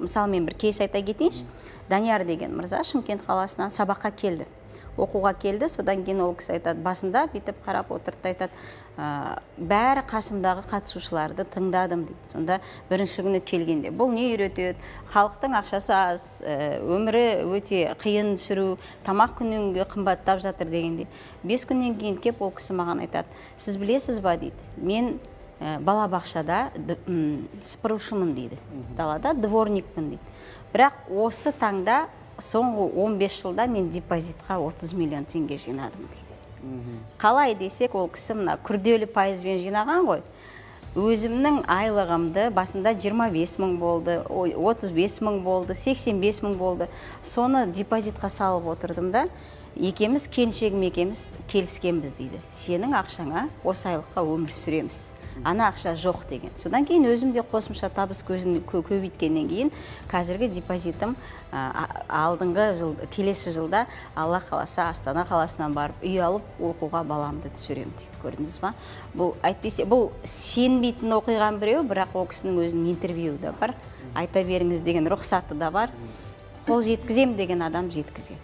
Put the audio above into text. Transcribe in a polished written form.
Мысалы, мен бір кейс айта кетейінші. Данияр деген мырза Шымкент қаласынан сабаққа келді, оқуға келді. Содан кейін ол кісі айтады, басында бүйтіп қарап отырды да айтады: «Бәрі қасымдағы қатысушыларды тыңдадым», – дейді. Сонда бірінші күні келгенде: «Бұл не үйретеді? Халықтың ақшасы аз, өмірі өте қиын сүру, тамақ күннен күнге қымбаттап жатыр», – дегенде, 5 күннен кейін кеп ол кісі маған айтады: «Сіз білесіз ба, – дейді, – мен балабақшада сыпырушымын, – дейді, – далада дворникпін, – дейді, – бірақ осы таңда соңғы 15 жылда мен депозитқа 30 миллион теңге жинадым», – дейді. Қалай десек, ол кісі мына күрделі пайызбен жинаған ғой. «Өзімнің айлығымды басында 25 мың болды, ой, 35 мың болды, 85 мың болды, соны депозитқа салып отырдым да, екеуміз, келіншегім екеуміз келіскенбіз, – дейді, – сенің ақшаңа осы айлыққа өмір сүреміз, ана ақша жоқ», – деген. Содан кейін өзім де қосымша табыс көзін көбейткеннен кейін қазіргі депозитім алдыңғы жыл, келесі жылда, Алла қаласа, Астана қаласынан барып үй алып, оқуға баламды түсіремін, дейді. Көрдіңіз ба, бұл әйтпесе бұл сенбейтін оқиғаның біреуі, бірақ ол кісінің өзінің интервьюі да бар, айта беріңіз деген рұқсаты да бар. Қол жеткіземін деген адам жеткізеді.